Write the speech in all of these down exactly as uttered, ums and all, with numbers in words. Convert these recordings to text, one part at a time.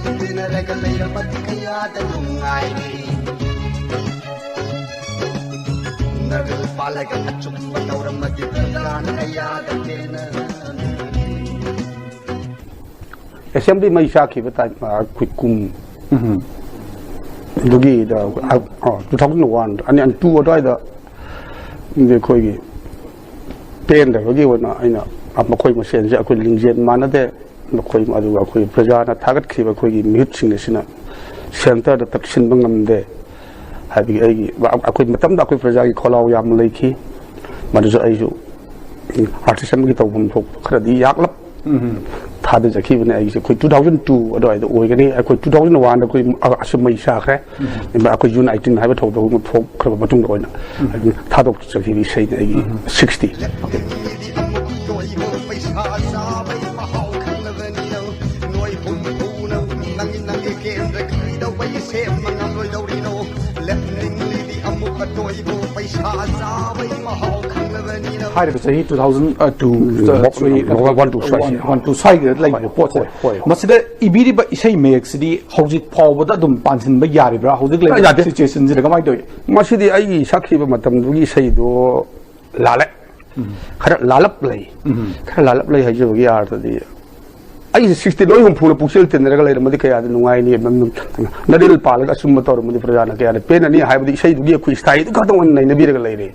ꯇꯤꯟꯅꯔꯒ ꯂꯩꯔꯕꯗꯤ ꯀꯌꯥꯗ ꯅꯨꯡꯉꯥꯏꯅꯤ꯫ ꯅꯔꯒꯜ ꯄꯥꯜꯂꯒ ꯑꯆꯨꯝꯕ ꯇꯧꯔꯝꯃꯗꯤ ꯄ꯭ꯔꯖꯥꯅ ꯀꯌꯥꯗ ꯄꯦꯟꯅꯅꯤ꯫ ꯑꯦꯁꯦꯝꯕ꯭ꯂꯤ ꯃꯩ ꯆꯥꯛꯈꯤꯕ ꯇꯥꯏꯝ, ꯑꯩꯈꯣꯏ ꯀꯨꯝ ꯑꯗꯨꯒꯤꯗ, ꯑ, ꯑ, ꯇꯨ ꯊꯥꯎꯖꯟ ꯋꯥꯟ, ꯑꯅꯤ, ꯑꯅꯤ, ꯇꯨ ꯑꯗꯨꯋꯥꯏꯗ ꯑꯩꯈꯣꯏꯒꯤ ꯄꯦꯟꯗꯕꯒꯤ ꯑꯣꯏꯅ ꯑꯩꯅ, ꯑ, ꯃꯈꯣꯏ ꯃꯁꯦꯟꯁꯦ ꯑꯩꯈꯣꯏ ꯂꯤꯡꯖꯦꯜ ꯃꯥꯟꯅꯗꯦ, ꯃꯈꯣꯏ, ꯑꯗꯨꯒ ꯑꯩꯈꯣꯏ ꯄ꯭ꯔꯖꯥꯅ ꯊꯥꯒꯠꯈꯤꯕ ꯑꯩꯈꯣꯏꯒꯤ ꯃꯤꯍꯨꯠꯁꯤꯡ ꯑꯁꯤꯅ ꯁꯦꯟꯇꯔꯗ ꯇꯛꯁꯤꯟꯕ ꯉꯝꯗꯦ ꯍꯥꯏꯕꯒꯤ ꯑꯩꯒꯤ, ꯑꯩꯈꯣꯏ ꯃꯇꯝꯗ ꯑꯩꯈꯣꯏ ꯄ꯭ꯔꯖꯥꯒꯤ ꯈꯣꯜꯂꯥꯎ ꯌꯥꯝꯅ ꯂꯩꯈꯤ꯫ ꯃꯗꯨꯁꯨ ꯑꯩꯁꯨ ꯑꯥꯔꯇꯤꯁ ꯑꯃꯒꯤ ꯇꯧꯐꯝ ꯊꯣꯛꯄ ꯈꯔꯗꯤ ꯌꯥꯛꯂꯞ ꯊꯥꯗꯖꯈꯤꯕꯅꯦ꯫ ꯑꯩꯒꯤꯁꯦ ꯑꯩꯈꯣꯏ ꯇꯨ ꯊꯥꯎꯖꯟ ꯇꯨ ꯑꯗꯨꯋꯥꯏꯗ ꯑꯣꯏꯒꯅꯤ꯫ ꯑꯩꯈꯣꯏ ꯇꯨ ꯊꯥꯎꯖꯟ ꯋꯥꯟꯗ ꯑꯩꯈꯣꯏ ꯑ-, ꯑꯁꯨꯝ ꯃꯩ ꯆꯥꯈ꯭ꯔꯦ꯫ ꯑꯩꯈꯣꯏ ꯖꯨꯟ ꯑꯩꯠꯇꯤꯟ ꯍꯥꯏꯕ ꯊꯧꯗꯣꯛ ꯑꯃ ꯊꯣꯛꯈ꯭ꯔꯕ ꯃꯇꯨꯡꯗ ꯑꯣꯏꯅ ꯊꯥꯗꯣꯛꯆꯈꯤꯕ ꯏꯁꯩꯅꯤ ꯑꯩꯒꯤ ꯁꯤꯛꯁꯇꯤ꯫ ꯍꯥꯏꯔꯤꯕ ꯆꯍꯤ ꯇꯨ ꯊꯥꯎꯖꯟ ꯇꯨ, ꯎꯝ, ꯁꯣꯔꯤ, ꯋꯥꯟ ꯇꯨ ꯁ꯭ꯋꯥꯏꯁꯦ꯫ ꯋꯥꯟ ꯇꯨ ꯁ꯭ꯋꯥꯏꯁꯤꯗ ꯂꯩꯔꯤꯕ ꯍꯣꯏ, ꯄꯣꯠꯁꯦ꯫ ꯍꯣꯏ, ꯍꯣꯏ꯫ ꯃꯁꯤꯗ ꯏꯕꯤꯔꯤꯕ ꯏꯁꯩ ꯃꯌꯦꯛꯁꯤꯗꯤ ꯍꯧꯖꯤꯛ ꯐꯥꯎꯕꯗ ꯑꯗꯨꯝ ꯄꯥꯟꯁꯤꯟꯕ ꯌꯥꯔꯤꯕ꯭ꯔꯥ? ꯍꯧꯖꯤꯛ ꯂꯩꯔꯤꯕ ꯌꯥꯗꯦ꯫ ꯁꯤꯆꯨꯋꯦꯁꯟꯁꯤꯗ ꯀꯃꯥꯏꯅ ꯇꯧꯏ? ꯃꯁꯤꯗꯤ ꯑꯩꯒꯤ ꯁꯛꯈꯤꯕ ꯃꯇꯝꯗꯨꯒꯤ ꯏꯁꯩꯗꯣ ꯂꯥꯜꯂꯦ꯫ ꯈꯔ ꯂꯥꯜꯂꯞ ꯂꯩ꯫ ꯈꯔ ꯂꯥꯜꯂꯞ ꯂꯩ ꯍꯥꯏꯖꯕꯒꯤ ꯑꯥꯔꯊꯗꯤ, ꯑꯩꯁꯦ ꯁꯤꯛꯁꯇꯤ ꯂꯣꯏ ꯍꯨꯝꯐꯨꯅ ꯄꯨꯛꯆꯦꯜ ꯇꯤꯟꯅꯔꯒ ꯂꯩꯔꯝꯃꯗꯤ ꯀꯌꯥꯗ ꯅꯨꯡꯉꯥꯏꯅꯤ꯫ ꯅꯔꯤꯜ ꯄꯥꯜꯂꯒ ꯑꯆꯨꯝꯕ ꯇꯧꯔꯝꯃꯗꯤ ꯄ꯭ꯔꯖꯥꯅ ꯀꯌꯥꯗ ꯄꯦꯟꯅꯅꯤ ꯍꯥꯏꯕꯗꯤ ꯏꯁꯩꯗꯨꯒꯤ ꯑꯩꯈꯣꯏ ꯏꯁꯇꯥꯏꯜꯗꯨ ꯈꯛꯇꯪ ꯑꯣꯏꯅ ꯅꯩꯅꯕꯤꯔꯒ ꯂꯩꯔꯦ꯫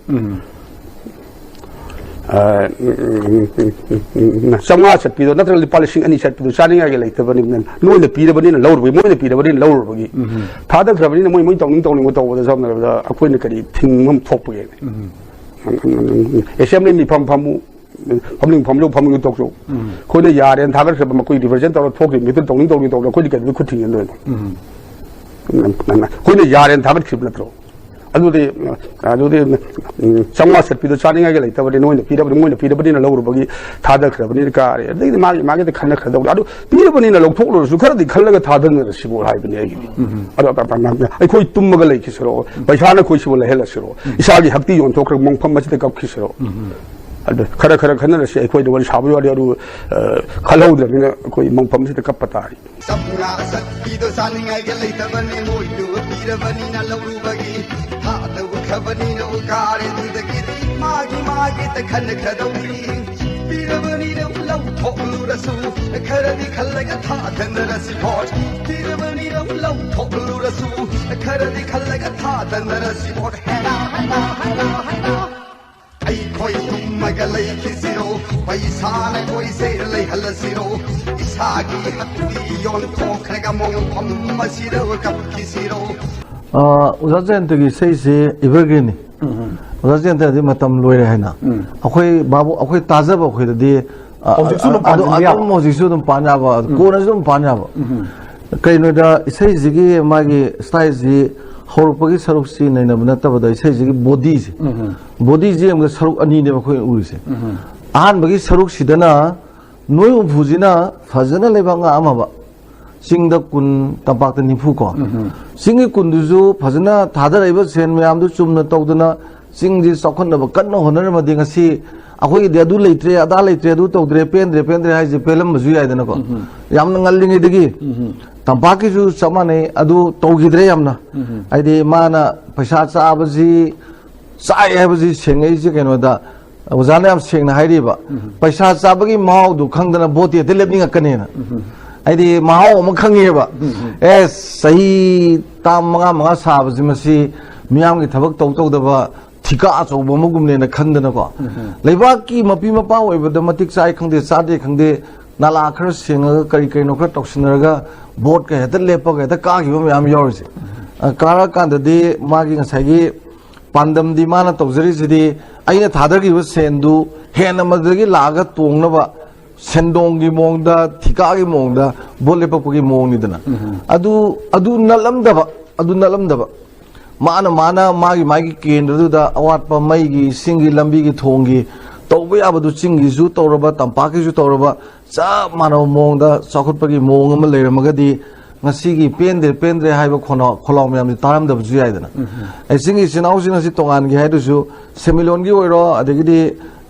ꯑ, ꯆꯥꯝꯃꯉꯥ ꯆꯠꯄꯤꯗꯣ ꯅꯠꯇ꯭ꯔꯒ ꯂꯨꯄꯥ ꯂꯤꯁꯤꯡ ꯑꯅꯤ ꯆꯠꯄꯤꯗꯣ ꯆꯥꯅꯤꯡꯉꯥꯏꯒꯤ ꯂꯩꯇꯕꯅꯤꯅ, ꯅꯣꯏꯅ ꯄꯤꯔꯕꯅꯤꯅ ꯂꯧꯔꯨꯕꯒꯤ, ꯃꯣꯏꯅ ꯄꯤꯔꯕꯅꯤꯅ ꯂꯧꯔꯨꯕꯒꯤ, ꯊꯥꯗꯈ꯭ꯔꯕꯅꯤꯅ ꯃꯣꯏ, ꯃꯣꯏ ꯇꯧꯅꯤꯡ ꯇꯧꯅꯤꯡꯕ ꯇꯧꯕꯗ, ꯁꯝꯅ ꯍꯥꯏꯔꯕꯗ ꯑꯩꯈꯣꯏꯅ ꯀꯔꯤ ꯊꯤꯡꯕ ꯑꯃ ꯊꯣꯛꯄꯒꯤꯅꯦ꯫ ꯑꯦꯁꯦꯝꯕ꯭ꯂꯤ ꯃꯤꯐꯝ ꯐꯝꯃꯨ, ꯐꯝꯅꯤꯡ ꯐꯝꯂꯨ, ꯐꯝꯅꯤꯡ ꯇꯣꯛꯆꯧ꯫ ꯑꯩꯈꯣꯏꯅ ꯌꯥꯔꯦꯅ ꯊꯥꯒꯠꯈ꯭ꯔꯕ ꯃꯈꯣꯏ ꯔꯤꯄ꯭ꯔꯖꯦꯟ ꯇꯧꯔ ꯊꯣꯛꯈ꯭ꯔꯤꯕ ꯃꯤꯗꯨ ꯇꯧꯅꯤꯡ ꯇꯧꯅꯤꯡ ꯇꯧꯗꯅ ꯑꯩꯈꯣꯏꯗꯤ ꯀꯩꯗꯧꯕꯩ ꯈꯨꯠ ꯊꯤꯡꯒꯗꯣꯏꯅꯣ? ꯑꯩꯈꯣꯏꯅ ꯌꯥꯔꯦꯅ ꯊꯥꯒꯠꯈꯤꯕ ꯅꯠꯇ꯭ꯔꯣ? ꯑꯗꯨꯗꯤ, ꯑꯗꯨꯗꯤ, ꯎꯝ, ꯆꯥꯝꯃꯉꯥ ꯆꯠꯄꯤꯗꯣ ꯆꯥꯅꯤꯡꯉꯥꯏꯒꯤ ꯂꯩꯇꯕꯅꯤ, ꯅꯣꯏꯅ ꯄꯤꯔꯕꯅꯤ, ꯃꯣꯏꯅ ꯄꯤꯔꯕꯅꯤꯅ ꯂꯧꯔꯨꯕꯒꯤ ꯊꯥꯗꯈ꯭ꯔꯕꯅꯤꯅ ꯀꯥꯔꯦ꯫ ꯑꯗꯩꯗꯤ ꯃꯥꯒꯤ, ꯃꯥꯒꯤꯗꯤ ꯈꯟꯅꯈ꯭ꯔꯗꯧꯅꯤ꯫ ꯑꯗꯨ ꯄꯤꯔꯕꯅꯤꯅ ꯂꯧꯊꯣꯛꯂꯨꯔꯁꯨ ꯈꯔꯗꯤ ꯈꯜꯂꯒ ꯊꯥꯗꯅꯔꯁꯤꯕꯨ ꯍꯥꯏꯕꯅꯤ ꯑꯩꯒꯤꯗꯤ꯫ ꯑꯗꯣ ꯑꯩꯈꯣꯏ ꯇꯨꯝꯃꯒ ꯂꯩꯈꯤꯁꯤꯔꯣ? ꯄꯩꯁꯥꯅ ꯑꯩꯈꯣꯏ ꯁꯤꯕꯨ ꯂꯩꯍꯜꯂꯁꯤꯔꯣ? ꯏꯁꯥꯒꯤ ꯍꯛꯇꯤ ꯌꯣꯟꯊꯣꯛꯈ꯭ꯔꯒ ꯃꯣꯡꯐꯝ ꯑꯁꯤꯗ ꯀꯞꯈꯤꯁꯤꯔꯣ? ꯑꯗꯨ ꯈꯔ ꯈꯔ ꯈꯟꯅꯔꯁꯤ꯫ ꯑꯩꯈꯣꯏꯗ ꯋꯥꯔꯤ ꯁꯥꯕꯒꯤ ꯋꯥꯔꯤ ꯑꯗꯨ, ꯑ, ꯈꯜꯍꯧꯗ꯭ꯔꯕꯅꯤꯅ ꯑꯩꯈꯣꯏ ꯃꯐꯝꯁꯤꯗ ꯀꯞꯄ ꯇꯥꯔꯤ꯫ ꯆꯝꯉꯥ ꯆꯠꯄꯤꯗꯣ ꯆꯥꯅꯤꯡꯉꯥꯏꯒ ꯂꯩꯇꯕꯅꯦ, ꯃꯣꯏꯗꯨ ꯄꯤꯔꯕꯅꯤꯅ ꯂꯧꯔꯨꯕꯒꯤ ꯊꯥꯗꯧꯈ꯭ꯔꯕꯅꯤꯅ ꯀꯥꯔꯦ꯫ ꯑꯗꯨꯗꯒꯤꯗꯤ ꯃꯥꯒꯤ ꯃꯥꯒꯤ ꯈꯟꯈ꯭ꯔꯗꯧꯔꯤ꯫ ꯄꯤꯔꯕꯅꯤꯅ ꯂꯧꯊꯣꯛꯂꯨꯔꯁꯨ ꯈꯔꯗꯤ ꯈꯜꯂꯒ ꯊꯥꯗꯅꯔꯁꯤ ꯚꯣꯠ꯫ ꯄꯤꯔꯕꯅꯤꯅ ꯂꯧꯊꯣꯛꯂꯨꯔꯁꯨ ꯈꯔꯗꯤ ꯈꯜꯂꯒ ꯊꯥꯗꯅꯔꯁꯤ ꯚꯣꯠ꯫ ꯍꯦꯔꯥ, ꯍꯦꯔꯥ, ꯍꯦꯔꯥ, ꯍꯦꯔꯥ꯫ ꯑꯩꯈꯣꯏ ꯇꯨꯝꯃꯒ ꯂꯩꯈꯤꯁꯤꯔꯣ? ꯄꯩꯁꯥꯅ ꯀꯣꯏꯁꯦ ꯂꯩꯍꯜꯂꯁꯤꯔꯣ? ꯏꯁꯥꯒꯤ ꯍꯛꯇꯤ ꯌꯣꯟꯊꯣꯛꯈ꯭ꯔꯒ ꯃꯣꯡꯐꯝ ꯑꯁꯤꯗ ꯀꯞꯈꯤꯁꯤꯔꯣ? ꯑ, ꯑꯣꯖꯥ ꯖꯌꯟꯇꯒꯤ ꯏꯁꯩꯁꯤ ꯏꯚꯔꯒ꯭ꯔꯤꯟꯅꯤ꯫ ꯑꯣꯖꯥ ꯖꯌꯟꯇꯗꯤ ꯃꯇꯝ ꯂꯣꯏꯔꯦ ꯍꯥꯏꯅ꯫ ꯑꯩꯈꯣꯏ ꯕꯥꯕꯨ, ꯑꯩꯈꯣꯏ ꯇꯥꯖꯕ ꯑꯩꯈꯣꯏꯗꯗꯤ, ꯑ, ꯍꯧꯖꯤꯛꯁꯨ ꯑꯗꯨꯝ ꯑ-, ꯑꯗꯨ ꯄꯥꯟꯕ ꯌꯥꯕ꯫ ꯑꯗꯨꯝ ꯍꯧꯖꯤꯛꯁꯨ ꯑꯗꯨꯝ ꯄꯥꯟ ꯌꯥꯕ, ꯀꯣꯟꯅꯁꯨ ꯑꯗꯨꯝ ꯄꯥꯟ ꯌꯥꯕ꯫ ꯀꯩꯅꯣꯗ ꯏꯁꯩꯁꯤꯒꯤ ꯃꯥꯒꯤ ꯁ꯭ꯇꯥꯏꯜꯁꯤ ꯍꯧꯔꯛꯄꯒꯤ ꯁꯔꯨꯛꯁꯤ ꯅꯩꯅꯕ ꯅꯠꯇꯕꯗ ꯏꯁꯩꯁꯤꯒꯤ ꯕꯣꯗꯤꯁꯦ, ꯕꯣꯗꯤꯁꯤ ꯌꯦꯡꯕꯗ ꯁꯔꯨꯛ ꯑꯅꯤꯅꯦꯕ ꯑꯩꯈꯣꯏ ꯎꯔꯤꯁꯦ꯫ ꯑꯍꯥꯟꯕꯒꯤ ꯁꯔꯨꯛꯁꯤꯗꯅ ꯅꯣꯏ ꯍꯨꯝꯐꯨꯁꯤꯅ ꯐꯖꯅ ꯂꯩꯕꯥꯛ ꯉꯥꯛꯑꯝꯃꯕ, ꯆꯤꯡꯗ ꯀꯨꯟ, ꯇꯝꯄꯥꯛꯇ ꯅꯤꯐꯨ ꯀꯣ꯫ ꯆꯤꯡꯒꯤ ꯀꯨꯟꯗꯨꯁꯨ ꯐꯖꯅ ꯊꯥꯗꯔꯛꯏꯕ ꯁꯦꯟ ꯃꯌꯥꯝꯗꯨ ꯆꯨꯝꯅ ꯇꯧꯗꯅ ꯆꯤꯡꯁꯤ ꯆꯥꯎꯈꯠꯅꯕ ꯀꯟꯅ ꯍꯣꯠꯅꯔꯝꯃꯗꯤ ꯉꯁꯤ ꯑꯩꯈꯣꯏꯒꯤꯗꯤ ꯑꯗꯨ ꯂꯩꯇ꯭ꯔꯦ, ꯑꯗꯥ ꯂꯩꯇ꯭ꯔꯦ, ꯑꯗꯨ ꯇꯧꯗ꯭ꯔꯦ, ꯄꯦꯟꯗ꯭ꯔꯦ, ꯄꯦꯟꯗ꯭ꯔꯦ ꯍꯥꯏꯁꯦ ꯄꯦꯜꯂꯝꯕꯁꯨ ꯌꯥꯏꯗꯅꯀꯣ꯫ ꯌꯥꯝꯅ ꯉꯜꯂꯤꯉꯩꯗꯒꯤ ꯇꯝꯄꯥꯛꯀꯤꯁꯨ ꯆꯞ ꯃꯥꯟꯅꯩ, ꯑꯗꯨ ꯇꯧꯈꯤꯗ꯭ꯔꯦ ꯌꯥꯝꯅ꯫ ꯍꯥꯏꯗꯤ ꯃꯥꯅ ꯄꯩꯁꯥ ꯆꯥꯕꯁꯤ, ꯆꯥꯏ ꯍꯥꯏꯕꯁꯤ ꯁꯦꯡꯉꯛꯏꯁꯦ ꯀꯩꯅꯣꯗ, ꯑꯣꯖꯥꯅ ꯌꯥꯝ ꯁꯦꯡꯅ ꯍꯥꯏꯔꯤꯕ, ꯄꯩꯁꯥ ꯆꯥꯕꯒꯤ ꯃꯍꯥꯎꯗꯨ ꯈꯪꯗꯅ ꯚꯣꯠꯇꯤ ꯍꯦꯛꯇ ꯂꯦꯞꯅꯤꯡꯉꯛꯀꯅꯦꯅ꯫ ꯍꯥꯏꯗꯤ ꯃꯍꯥꯎ ꯑꯃ ꯈꯪꯉꯦꯕ꯫ ꯑꯦ, ꯆꯍꯤ ꯇꯔꯥ ꯃꯉꯥ ꯃꯉꯥ ꯁꯥꯕꯁꯤ ꯃꯁꯤ ꯃꯤꯌꯥꯝꯒꯤ ꯊꯕꯛ ꯇꯧ ꯇꯧꯗꯕ ꯊꯤꯀꯥ ꯑꯆꯧꯕ ꯑꯃꯒꯨꯝꯅꯦꯅ ꯈꯟꯗꯅꯀꯣ꯫ ꯂꯩꯕꯥꯛꯀꯤ ꯃꯄꯤ ꯃꯄꯥ ꯑꯣꯏꯕꯗ ꯃꯇꯤꯛ ꯆꯥꯏ ꯈꯪꯗꯦ, ꯆꯥꯗꯦ ꯈꯪꯗꯦ, ꯅꯂꯥ ꯈꯔ ꯁꯦꯡꯉꯒ ꯀꯔꯤ ꯀꯔꯤꯅꯣ ꯈꯔ ꯇꯧꯁꯤꯟꯅꯔꯒ ꯚꯣꯠꯀ ꯍꯦꯛꯇ ꯂꯦꯞꯄꯒ ꯍꯦꯛꯇ ꯀꯥꯈꯤꯕ ꯃꯌꯥꯝ ꯌꯥꯎꯔꯤꯁꯦ꯫ ꯑ, ꯀꯥꯔꯛꯀꯥꯟꯗꯗꯤ ꯃꯥꯒꯤ ꯉꯁꯥꯏꯒꯤ ꯄꯥꯟꯗꯝꯗꯤ ꯃꯥꯅ ꯇꯧꯖꯔꯤꯁꯤꯗꯤ ꯑꯩꯅ ꯊꯥꯗꯈꯤꯕ ꯁꯦꯟꯗꯨ ꯍꯦꯟꯅ ꯃꯗꯨꯗꯒꯤ ꯂꯥꯛꯑꯒ ꯇꯣꯡꯅꯕ ꯁꯦꯟꯗꯣꯡꯒꯤ ꯃꯑꯣꯡꯗ, ꯊꯤꯀꯥꯒꯤ ꯃꯑꯣꯡꯗ ꯚꯣꯠ ꯂꯦꯞꯄꯛꯄꯒꯤ ꯃꯑꯣꯡꯅꯤꯗꯅ꯫ ꯑꯗꯨ, ꯑꯗꯨ ꯅꯠꯂꯝꯗꯕ, ꯑꯗꯨ ꯅꯠꯂꯝꯗꯕ꯫ ꯃꯥꯅ, ꯃꯥꯅ ꯃꯥꯒꯤ, ꯃꯥꯒꯤ ꯀꯦꯟꯗ꯭ꯔꯗꯨꯗ ꯑꯋꯥꯠꯄ ꯃꯩꯒꯤ, ꯏꯁꯤꯡꯒꯤ, ꯂꯝꯕꯤꯒꯤ, ꯊꯣꯡꯒꯤ, ꯇꯧꯕ ꯌꯥꯕꯗꯨ ꯆꯤꯡꯒꯤꯁꯨ ꯇꯧꯔꯕ, ꯇꯝꯄꯥꯛꯀꯤꯁꯨ ꯇꯧꯔꯕ, ꯆꯞ ꯃꯥꯟꯅꯕ ꯃꯑꯣꯡꯗ ꯆꯥꯎꯈꯠꯄꯒꯤ ꯃꯑꯣꯡ ꯑꯃ ꯂꯩꯔꯝꯃꯒꯗꯤ ꯉꯁꯤꯒꯤ ꯄꯦꯟꯗ꯭ꯔꯦ, ꯄꯦꯟꯗ꯭ꯔꯦ ꯍꯥꯏꯕ ꯈꯣꯟꯅꯥꯎ-, ꯈꯣꯜꯂꯥꯎ ꯃꯌꯥꯝꯁꯤ ꯇꯥꯔꯝꯗꯕꯁꯨ ꯌꯥꯏꯗꯅ꯫ ꯑꯩ ꯆꯤꯡꯒꯤ ꯏꯆꯤꯟ ꯏꯅꯥꯎꯁꯤꯡ ꯑꯁꯤ ꯇꯣꯉꯥꯟꯒꯦ ꯍꯥꯏꯗꯨꯁꯨ ꯁꯦꯟꯃꯤꯠꯂꯣꯟꯒꯤ ꯑꯣꯏꯔꯣ, ꯑꯗꯒꯤꯗꯤ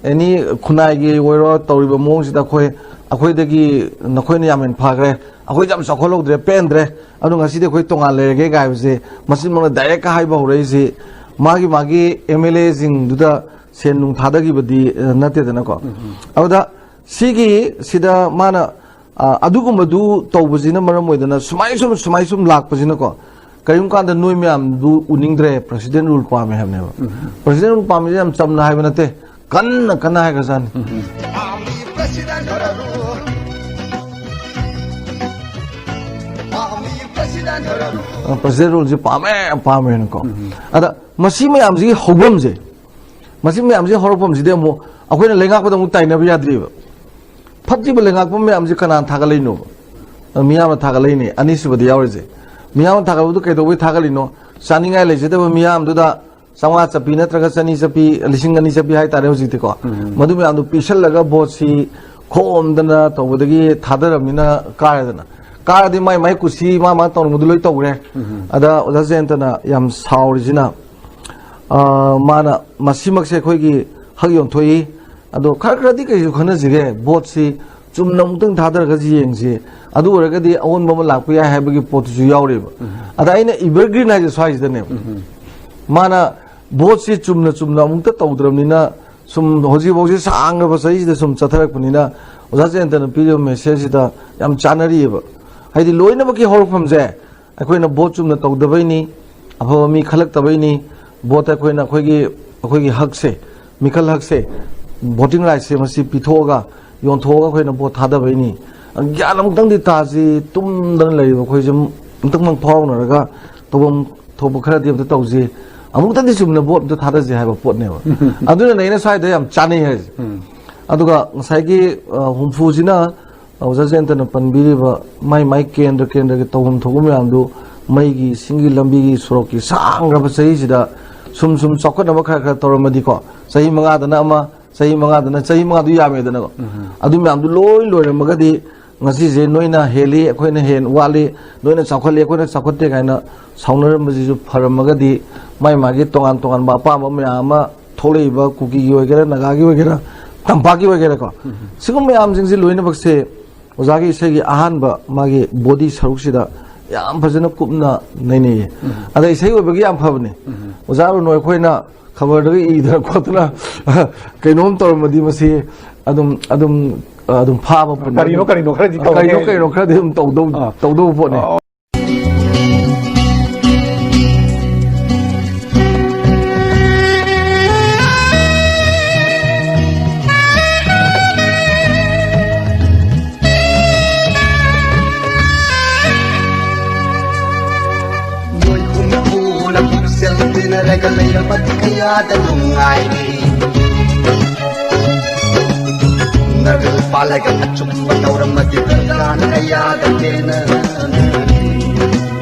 ꯑꯦꯅꯤ ꯈꯨꯟꯅꯥꯏꯒꯤ ꯑꯣꯏꯔꯣ, ꯇꯧꯔꯤꯕ ꯃꯑꯣꯡꯁꯤꯗ ꯑꯩꯈꯣꯏ, ꯑꯩꯈꯣꯏꯗꯒꯤ ꯅꯈꯣꯏꯅ ꯌꯥꯝ ꯍꯦꯟꯅ ꯐꯈ꯭ꯔꯦ, ꯑꯩꯈꯣꯏꯁꯦ ꯌꯥꯝ ꯆꯥꯎꯈꯠꯍꯧꯗ꯭ꯔꯦ, ꯄꯦꯟꯗ꯭ꯔꯦ, ꯑꯗꯨ ꯉꯁꯤꯗꯤ ꯑꯩꯈꯣꯏ ꯇꯣꯉꯥꯟ ꯂꯩꯔꯒꯦ ꯀꯥꯏꯕꯁꯦ ꯃꯆꯤꯟꯃꯛꯅ ꯗꯥꯏꯔꯦꯛꯀ ꯍꯥꯏꯕ ꯍꯧꯔꯛꯏꯁꯤ ꯃꯥꯒꯤ ꯃꯥꯒꯤ ꯑꯦꯝ ꯑꯦꯜ ꯑꯦꯁꯤꯡꯗꯨꯗ ꯁꯦꯟ ꯅꯨꯡ ꯊꯥꯗꯈꯤꯕꯗꯤ, ꯑ, ꯅꯠꯇꯦꯗꯅꯀꯣ꯫ ꯑꯗꯨꯗ ꯁꯤꯒꯤ ꯁꯤꯗ ꯃꯥꯅ, ꯑ, ꯑꯗꯨꯒꯨꯝꯕꯗꯨ ꯇꯧꯕꯁꯤꯅ ꯃꯔꯝ ꯑꯣꯏꯗꯅ ꯁꯨꯃꯥꯏ ꯁꯨꯝ, ꯁꯨꯃꯥꯏ ꯁꯨꯝ ꯂꯥꯛꯄꯁꯤꯅꯀꯣ, ꯀꯔꯤꯒꯨꯝꯕ ꯀꯥꯟꯗ ꯅꯣꯏ ꯃꯌꯥꯝꯗꯨ ꯎꯅꯤꯡꯗ꯭ꯔꯦ, ꯄ꯭ꯔꯁꯤꯗꯦꯟ ꯔꯨꯜ ꯄꯥꯝꯃꯦ ꯍꯥꯏꯕꯅꯦꯕ꯫ ꯄ꯭ꯔꯁꯤꯗꯦꯟ ꯔꯨꯜ ꯄꯥꯝꯃꯤꯁꯦ ꯌꯥꯝ ꯆꯝꯅ ꯍꯥꯏꯕ ꯅꯠꯇꯦ, ꯀꯟꯅ ꯀꯟꯅ ꯍꯥꯏꯈ꯭ꯔꯖꯥꯠꯅꯤ꯫ ꯄꯥꯝꯃꯤ ꯄ꯭ꯔꯁꯤꯗꯦꯟ ꯔꯨꯜ꯫ ꯄꯥꯝꯃꯤ ꯄ꯭ꯔꯁꯤꯗꯦꯟ ꯔꯨꯜ꯫ ꯑ, ꯄ꯭ꯔꯁꯤꯗꯦꯟ ꯔꯨꯜꯁꯦ ꯄꯥꯝꯃꯦ, ꯄꯥꯝꯃꯦꯅꯀꯣ꯫ ꯑꯗ ꯃꯁꯤ ꯃꯌꯥꯝꯁꯤꯒꯤ ꯍꯧꯐꯝꯁꯦ, ꯃꯁꯤ ꯃꯌꯥꯝꯁꯤꯒꯤ ꯍꯧꯔꯛꯐꯝꯁꯤꯗꯤ ꯑꯃꯨꯛ ꯑꯩꯈꯣꯏꯅ ꯂꯩꯉꯥꯛꯄꯗ ꯑꯃꯨꯛ ꯇꯥꯏꯅꯕ ꯌꯥꯗ꯭ꯔꯤꯕ꯫ ꯐꯠꯇ꯭ꯔꯤꯕ ꯂꯩꯉꯥꯛꯄ ꯃꯌꯥꯝꯁꯤ ꯀꯅꯥꯅ ꯊꯥꯒꯠꯂꯛꯏꯅꯣꯕ? ꯑ, ꯃꯤꯌꯥꯝꯅ ꯊꯥꯒꯠꯂꯛꯏꯅꯦ꯫ ꯑꯅꯤꯁꯨꯕꯗ ꯌꯥꯎꯔꯤꯁꯦ, ꯃꯤꯌꯥꯝꯅ ꯊꯥꯒꯠꯂꯛꯄꯗꯨ ꯀꯩꯗꯧꯕꯩ ꯊꯥꯒꯠꯂꯤꯅꯣ? ꯆꯥꯅꯤꯡꯉꯥꯏ ꯂꯩꯖꯗꯕ ꯃꯤꯌꯥꯝꯗꯨꯗ ꯆꯥꯝꯃꯉꯥ ꯆꯞꯄꯤ ꯅꯠꯇ꯭ꯔꯒ ꯆꯅꯤ ꯆꯞꯄꯤ, ꯂꯤꯁꯤꯡ ꯑꯅꯤ ꯆꯞꯄꯤ ꯍꯥꯏꯇꯥꯔꯦ ꯍꯧꯖꯤꯛꯇꯤꯀꯣ꯫ ꯃꯗꯨ ꯃꯌꯥꯝꯗꯨ ꯄꯤꯁꯜꯂꯒ ꯚꯣꯠꯁꯤ ꯈꯣꯝꯗꯅ ꯇꯧꯕꯗꯒꯤ ꯊꯥꯗꯔꯕꯅꯤꯅ ꯀꯥꯔꯦꯗꯅ꯫ ꯀꯥꯔꯗꯤ ꯃꯥꯏ ꯃꯥꯏ ꯀꯨꯁꯤ, ꯃꯥ ꯃꯥ ꯇꯧꯅꯤꯡꯕꯗꯨ ꯂꯣꯏ ꯇꯧꯈ꯭ꯔꯦ꯫ ꯑꯗ ꯑꯣꯖꯥ ꯖꯌꯟꯇꯅ ꯌꯥꯝ ꯁꯥꯎꯔꯤꯁꯤꯅ, ꯑ, ꯃꯥꯅ ꯃꯁꯤꯃꯛꯁꯦ ꯑꯩꯈꯣꯏꯒꯤ ꯍꯛ ꯌꯣꯟꯊꯣꯛꯏ꯫ ꯑꯗꯣ ꯈꯔ ꯈꯔꯗꯤ ꯀꯩꯁꯨ ꯈꯟꯅꯁꯤꯒꯦ, ꯚꯣꯠꯁꯤ ꯆꯨꯝꯅ ꯑꯃꯨꯛꯇꯪ ꯊꯥꯗꯔꯒ ꯌꯦꯡꯁꯤ, ꯑꯗꯨ ꯑꯣꯏꯔꯒꯗꯤ ꯑꯑꯣꯟꯕ ꯑꯃ ꯂꯥꯛꯄ ꯌꯥꯏ ꯍꯥꯏꯕꯒꯤ ꯄꯣꯠꯇꯨꯁꯨ ꯌꯥꯎꯔꯤꯕ꯫ ꯑꯗ ꯑꯩꯅ ꯏꯚꯔꯒ꯭ꯔꯤꯟ ꯍꯥꯏꯁꯦ ꯁ꯭ꯋꯥꯏꯁꯤꯗꯅꯦꯕ꯫ ꯃꯥꯅ ꯚꯣꯠꯁꯤ ꯆꯨꯝꯅ ꯆꯨꯝꯅ ꯑꯃꯨꯛꯇ ꯇꯧꯗ꯭ꯔꯕꯅꯤꯅ ꯁꯨꯝ ꯍꯧꯖꯤꯛꯐꯥꯎꯁꯤ ꯁꯥꯡꯂꯕ ꯆꯍꯤꯁꯤꯗ ꯁꯨꯝ ꯆꯠꯊꯔꯛꯄꯅꯤꯅ ꯑꯣꯖꯥ ꯖꯌꯟꯇꯅ ꯄꯤꯔꯤꯕ ꯃꯦꯁꯦꯖꯁꯤꯗ ꯌꯥꯝ ꯆꯥꯅꯔꯤꯑꯕ꯫ ꯍꯥꯏꯗꯤ ꯂꯣꯏꯅꯃꯛꯀꯤ ꯍꯧꯔꯛꯐꯝꯁꯦ ꯑꯩꯈꯣꯏꯅ ꯚꯣꯠ ꯆꯨꯝꯅ ꯇꯧꯗꯕꯩꯅꯤ, ꯑꯐꯕ ꯃꯤ ꯈꯜꯂꯛꯇꯕꯩꯅꯤ, ꯚꯣꯠꯇ ꯑꯩꯈꯣꯏꯅ ꯑꯩꯈꯣꯏꯒꯤ, ꯑꯩꯈꯣꯏꯒꯤ ꯍꯛꯁꯦ, ꯃꯤꯈꯜ ꯍꯛꯁꯦ, ꯚꯣꯇꯤꯡ ꯔꯥꯏꯠꯁꯦ ꯃꯁꯤ ꯄꯤꯊꯣꯛꯑꯒ ꯌꯣꯟꯊꯣꯛꯑꯒ ꯑꯩꯈꯣꯏꯅ ꯚꯣꯠ ꯊꯥꯗꯕꯩꯅꯤ꯫ ꯒ꯭ꯌꯥꯟ ꯑꯃꯨꯛꯇꯪꯗꯤ ꯇꯥꯁꯤ, ꯇꯨꯝꯗꯅ ꯂꯩꯔꯤꯕ ꯑꯩꯈꯣꯏꯁꯦ ꯑꯃꯨꯛꯇꯪ ꯐꯥꯎꯅꯔꯒ ꯇꯧꯐꯝ ꯊꯣꯛꯄ ꯈꯔꯗꯤ ꯑꯝꯇ ꯇꯧꯁꯤ, ꯑꯃꯨꯛꯇꯪꯗꯤ ꯆꯨꯝꯅ ꯚꯣꯠ ꯑꯝꯇ ꯊꯥꯗꯁꯤ ꯍꯥꯏꯕ ꯄꯣꯠꯅꯦꯕ꯫ ꯑꯗꯨꯅꯅꯦ ꯑꯩꯅ ꯁ꯭ꯋꯥꯏꯗ ꯌꯥꯝ ꯆꯥꯅꯩ ꯍꯥꯏꯁꯦ꯫ ꯑꯗꯨꯒ ꯉꯁꯥꯏꯒꯤ, ꯑ, ꯍꯨꯝꯐꯨꯁꯤꯅ ꯑꯣꯖꯥ ꯖꯌꯟꯇꯅ ꯄꯟꯕꯤꯔꯤꯕ ꯃꯥꯏ ꯃꯥꯏ ꯀꯦꯟꯗ꯭ꯔ ꯀꯦꯟꯗ꯭ꯔꯒꯤ ꯇꯧꯐꯝ ꯊꯣꯛꯄ ꯃꯌꯥꯝꯗꯨ, ꯃꯩꯒꯤ, ꯏꯁꯤꯡꯒꯤ, ꯂꯝꯕꯤꯒꯤ, ꯁꯣꯔꯣꯛꯀꯤ ꯁꯥꯡꯈ꯭ꯔꯕ ꯆꯍꯤꯁꯤꯗ ꯁꯨꯝ ꯁꯨꯝ ꯆꯥꯎꯈꯠꯅꯕ ꯈꯔ ꯈꯔ ꯇꯧꯔꯝꯃꯗꯤꯀꯣ, ꯆꯍꯤ ꯃꯉꯥꯗꯅ ꯑꯃ, ꯆꯍꯤ ꯃꯉꯥꯗꯅ, ꯆꯍꯤ ꯃꯉꯥꯗꯨ ꯌꯥꯝꯃꯦꯗꯅꯀꯣ꯫ ꯑꯗꯨ ꯃꯌꯥꯝꯗꯨ ꯂꯣꯏ ꯂꯣꯏꯔꯝꯃꯒꯗꯤ ꯉꯁꯤꯁꯦ ꯅꯣꯏꯅ ꯍꯦꯜꯂꯤ, ꯑꯩꯈꯣꯏꯅ ꯍꯦꯟ ꯋꯥꯠꯂꯤ, ꯅꯣꯏꯅ ꯆꯥꯎꯈꯠꯂꯤ, ꯑꯩꯈꯣꯏꯅ ꯆꯥꯎꯈꯠꯇꯦ ꯀꯥꯏꯅ ꯁꯥꯎꯅꯔꯝꯕꯁꯤꯁꯨ ꯐꯔꯝꯃꯒꯗꯤ, ꯃꯥꯏ ꯃꯥꯒꯤ ꯇꯣꯉꯥꯟ ꯇꯣꯉꯥꯟꯕ ꯑꯄꯥꯝꯕ ꯃꯌꯥꯝ ꯑꯃ ꯊꯣꯛꯂꯛꯏꯕ ꯀꯨꯀꯤꯒꯤ ꯑꯣꯏꯒꯦꯔꯥ, ꯅꯥꯒꯥꯒꯤ ꯑꯣꯏꯒꯦꯔꯥ, ꯇꯝꯄꯥꯛꯀꯤ ꯑꯣꯏꯒꯦꯔꯥꯀꯣ, ꯁꯤꯒꯨꯝꯕ ꯃꯌꯥꯝꯁꯤꯡꯁꯤ ꯂꯣꯏꯅꯃꯛꯁꯦ ꯑꯣꯖꯥꯒꯤ ꯏꯁꯩꯒꯤ ꯑꯍꯥꯟꯕ ꯃꯥꯒꯤ ꯕꯣꯗꯤ ꯁꯔꯨꯛꯁꯤꯗ ꯌꯥꯝ ꯐꯖꯅ ꯀꯨꯞꯅ ꯅꯩꯅꯩꯌꯦ꯫ ꯑꯗ ꯏꯁꯩ ꯑꯣꯏꯕꯒꯤ ꯌꯥꯝ ꯐꯕꯅꯦ꯫ ꯑꯣꯖꯥ ꯑꯔꯨꯟ ꯍꯣꯏ ꯑꯩꯈꯣꯏꯅ ꯈꯕꯔꯗꯒ ꯏꯗꯅ ꯈꯣꯠꯇꯅ ꯀꯩꯅꯣꯝ ꯇꯧꯔꯝꯃꯗꯤ ꯃꯁꯤ ꯑꯗꯨꯝ, ꯑꯗꯨꯝ, ꯑꯗꯨꯝ ꯐꯥꯕ ꯄꯨꯟꯕ ꯀꯔꯤꯅꯣ, ꯑꯗꯨꯝ, ꯀꯔꯤꯅꯣ ꯈꯔꯗꯤ ꯀꯔꯤꯅꯣ, ꯇꯧꯔꯝꯃꯦ꯫ ꯀꯔꯤꯅꯣ ꯈꯔꯗꯤ ꯑꯗꯨꯝ ꯇꯧꯗꯧ-, ꯑꯥ꯫ ꯇꯧꯗꯧꯕ ꯄꯣꯠꯅꯤ꯫ ꯑꯥ꯫ ꯅꯣꯏ ꯍꯨꯝꯐꯨꯅ ꯄꯨꯛꯆꯦꯜ ꯇꯤꯟꯅꯔꯒ ꯂꯩꯔꯕꯗꯤ ꯀꯌꯥꯗ ꯅꯨꯡꯉꯥꯏꯅꯤ꯫ ꯅꯔꯤꯜ ꯄꯥꯜꯂꯒ ꯑꯆꯨꯝꯕ ꯇꯧꯔꯝꯃꯗꯤ ꯄ꯭ꯔꯖꯥꯅ ꯀꯌꯥꯗ ꯄꯦꯟꯅꯅꯤ꯫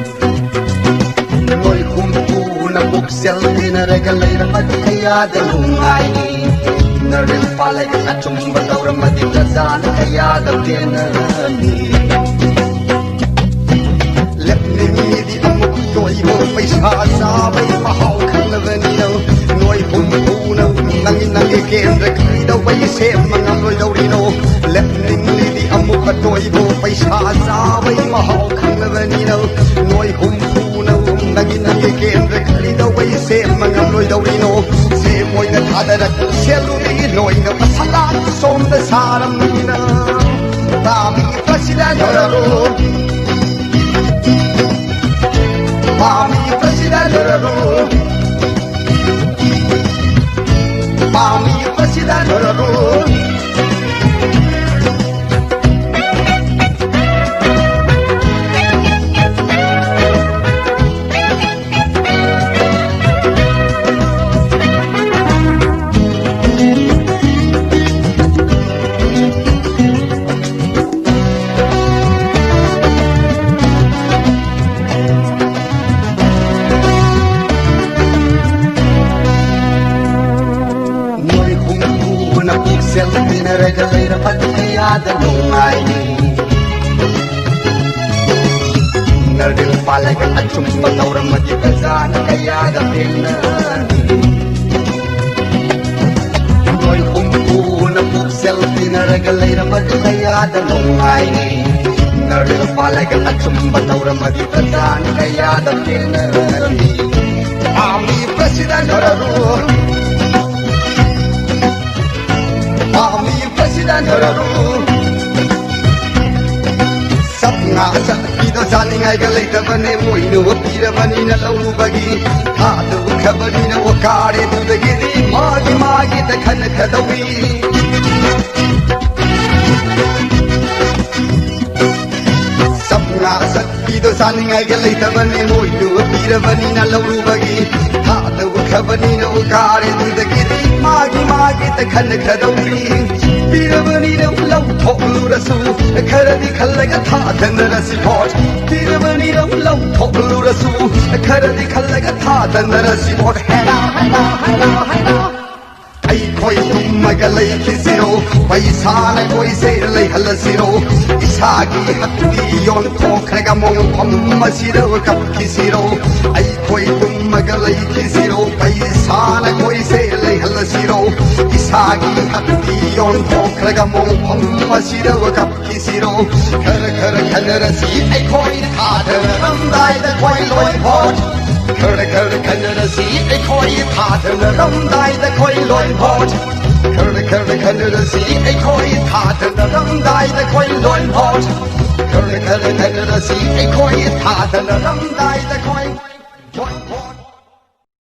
ꯅꯣꯏ ꯍꯨꯝꯐꯨꯅ ꯄꯨꯛꯆꯦꯜ ꯇꯤꯟꯅꯔꯒ ꯂꯩꯔꯝꯃꯗꯤ ꯀꯌꯥꯗ ꯅꯨꯡꯉꯥꯏꯅꯤ꯫ ꯅꯔꯤꯜ ꯄꯥꯜꯂꯒ ꯑꯆꯨꯝꯕ ꯇꯧꯔꯝꯃꯗꯤ ꯄ꯭ꯔꯖꯥꯅ ꯀꯌꯥꯗ ꯄꯦꯟꯅꯅꯤ꯫ ꯂꯦꯞꯅꯤꯡꯉꯤꯗꯤ ꯑꯃꯨꯛ ꯇꯣꯏꯕ ꯄꯩꯁꯥ ꯆꯥꯕꯩ ꯃꯍꯥꯎ ꯈꯪꯂꯕꯅꯤꯅ ꯅꯣꯏ ꯍꯨꯝꯐꯨꯅ ꯅꯪꯒꯤ ꯅꯪꯒꯤ ꯀꯦꯟꯗ꯭ꯔ ꯀꯩꯗꯧꯕꯩ ꯁꯦꯝꯕ ꯉꯝꯂꯣꯏꯗꯧꯔꯤꯅꯣ? ꯂꯦꯞꯅꯤꯡꯂꯤꯗꯤ ꯑꯃꯨꯛ ꯑꯇꯣꯏꯕ ꯄꯩꯁꯥ ꯆꯥꯕꯩ ꯃꯍꯥꯎ ꯈꯪꯂꯕꯅꯤꯅ ꯅꯣꯏ ꯍꯨꯝꯐꯨꯅ ꯅꯪꯒꯤ ꯅꯪꯒꯤ ꯀꯦꯟꯗ꯭ꯔ ꯀꯔꯤꯗꯧꯕꯩ ꯁꯦꯝꯕ ꯉꯝꯂꯣꯏꯗꯧꯔꯤꯅꯣ? ꯁꯦꯝ ꯑꯣꯏꯅ ꯊꯥꯗꯔꯛꯄ ꯁꯦꯜꯗꯨꯗꯒꯤ ꯅꯣꯏꯅ ꯃꯁꯥꯂꯥ ꯁꯣꯝꯗ ꯁꯥꯔꯝꯃꯤꯅ ꯇꯥꯕꯤ ꯄ꯭ꯔꯁꯤꯗꯦꯟ ꯑꯣꯏꯔꯔꯣ꯫ ꯄꯥꯝꯃꯤ ꯄ꯭ꯔꯁꯤꯗꯦꯟ ꯑꯣꯏꯔꯔꯣ꯫ ꯄꯥꯝꯃꯤ ꯄ꯭ꯔꯁꯤꯗꯦꯟ ꯑꯣꯏꯔꯔꯣ꯫ ꯅꯣꯏ ꯍꯨꯝꯐꯨꯅ ꯄꯨꯛꯆꯦꯜ ꯇꯤꯟꯅꯔꯒ ꯂꯩꯔꯕꯗꯤ ꯀꯌꯥꯗ ꯅꯨꯡꯉꯥꯏꯅꯤ꯫ ꯅꯔꯤꯜ ꯄꯥꯜꯂꯒ ꯑꯆꯨꯝꯕ ꯇꯧꯔꯝꯃꯗꯤ ꯄ꯭ꯔꯖꯥꯅ ꯀꯌꯥꯗ ꯄꯦꯟꯅꯅꯤ꯫ ꯂꯩꯔꯝꯕꯗꯨ ꯀꯌꯥꯗ ꯅꯨꯡꯉꯥꯏꯅꯤ꯫ ꯅꯔꯗꯨ ꯄꯥꯜꯂꯒ ꯑꯆꯨꯝꯕ ꯇꯧꯔꯝꯃꯗꯤ ꯄ꯭ꯔꯖꯥꯅ ꯀꯌꯥꯗ ꯄꯦꯟꯅꯔꯝꯃꯤ꯫ ꯄꯥꯝꯃꯤ ꯄ꯭ꯔꯁꯤꯗꯦꯟ ꯅꯔꯗꯨ, ꯄꯥꯝꯃꯤ ꯄ꯭ꯔꯁꯤꯗꯦꯟ ꯅꯔꯗꯨ꯫ ꯆꯞ ꯉꯥ ꯆꯠꯄꯤꯗꯣ ꯆꯥꯅꯤꯡꯉꯥꯏꯒ ꯂꯩꯇꯕꯅꯦ, ꯃꯣꯏꯅ ꯄꯤꯔꯕꯅꯤꯅ ꯂꯧꯔꯨꯕꯒꯤ꯫ ꯊꯥꯗꯨ ꯈꯕꯅꯤꯅ ꯑꯣ ꯀꯥꯔꯦ, ꯑꯗꯨꯗꯒꯤꯗꯤ ꯃꯥꯒꯤ ꯃꯥꯒꯤ ꯇꯈꯟ ꯈꯗꯧꯏ꯫ ꯆꯞ ꯉꯥ ꯆꯠꯄꯤꯗꯣ ꯆꯥꯅꯤꯡꯉꯥꯏꯒ ꯂꯩꯇꯕꯅꯦ, ꯃꯣꯏꯗꯨ ꯄꯤꯔꯕꯅꯤꯅ ꯂꯧꯔꯨꯕꯒꯤ꯫ ꯊꯥꯗ ꯎꯈ꯭ꯔꯕꯅꯤꯅ ꯎꯀꯥꯔꯦ, ꯑꯗꯨꯗꯒꯤꯗꯤ ꯃꯥꯒꯤ ꯃꯥꯒꯤ ꯇꯈꯟ ꯈꯗꯧꯔꯤ꯫ ꯄꯤꯔꯕꯅꯤꯅ ꯂꯧꯊꯣꯛꯂꯨꯔꯁꯨ, ꯈꯔꯗꯤ ꯈꯜꯂꯒ ꯊꯥꯗꯅꯔꯁꯤ ꯚꯣꯠ꯫ ꯄꯤꯔꯕꯅꯤꯅ ꯂꯧꯊꯣꯛꯂꯨꯔꯁꯨ, ꯈꯔꯗꯤ ꯈꯜꯂꯒ ꯊꯥꯗꯅꯔꯁꯤ ꯚꯣꯠ꯫ ꯍꯦꯔꯥ, ꯍꯦꯔꯥ, ꯍꯦꯔꯥ, ꯍꯦꯔꯥ꯫ ꯑꯩꯈꯣꯏ ꯇꯨꯝꯃꯒ ꯂꯩꯈꯤꯁꯤꯔꯣ? ꯄꯩꯁꯥꯅ ꯑꯩꯈꯣꯏꯁꯦ ꯂꯩꯍꯜꯂꯁꯤꯔꯣ? ꯏꯁꯥꯒꯤ ꯍꯛꯇꯤ ꯌꯣꯟꯊꯣꯛꯈ꯭ꯔꯒ ꯃꯣꯡꯐꯝ ꯑꯁꯤꯗ ꯀꯞꯈꯤꯁꯤꯔꯣ? ꯑꯩꯈꯣꯏ ꯇꯨꯝꯃꯒ ꯂꯩꯈꯤꯁꯤꯔꯣ? ꯄꯩꯁꯥꯅ ꯑꯩꯈꯣꯏꯁꯦ ꯂꯩꯍꯜꯂꯁꯤꯔꯣ? ꯏꯁꯥꯒꯤ ꯍꯛꯇꯤ ꯌꯣꯟꯊꯣꯛꯈ꯭ꯔꯒ ꯃꯣꯡꯐꯝ ꯑꯁꯤꯗ ꯀꯞ ꯁꯤꯔꯣ? ꯈꯔ ꯈꯔ ꯈꯟꯅꯔꯁꯤ ꯑꯩꯈꯣꯏ ꯊꯥꯗꯅꯔꯝꯗꯥꯏꯗ ꯈꯣꯏ ꯂꯣꯏ ꯚꯣꯠ꯫ ꯈꯔ ꯈꯔ ꯈꯟꯅꯔꯁꯤ ꯑꯩꯈꯣꯏ ꯊꯥꯗꯅꯔꯝꯗꯥꯏꯗ ꯈꯣꯏ ꯂꯣꯏ ꯚꯣꯠ꯫ ꯈꯔ ꯈꯔ ꯈꯟꯅꯔꯁꯤ ꯑꯩꯈꯣꯏ ꯊꯥꯗꯅꯔꯝꯗꯥꯏꯗ ꯈꯣꯏ ꯂꯣꯏ ꯚꯣꯠ꯫ ꯈꯔ ꯈꯔ ꯈꯟꯅꯔꯁꯤ ꯑꯩꯈꯣꯏ ꯊꯥꯗꯅꯔꯝꯗꯥꯏꯗ ꯈꯣꯏ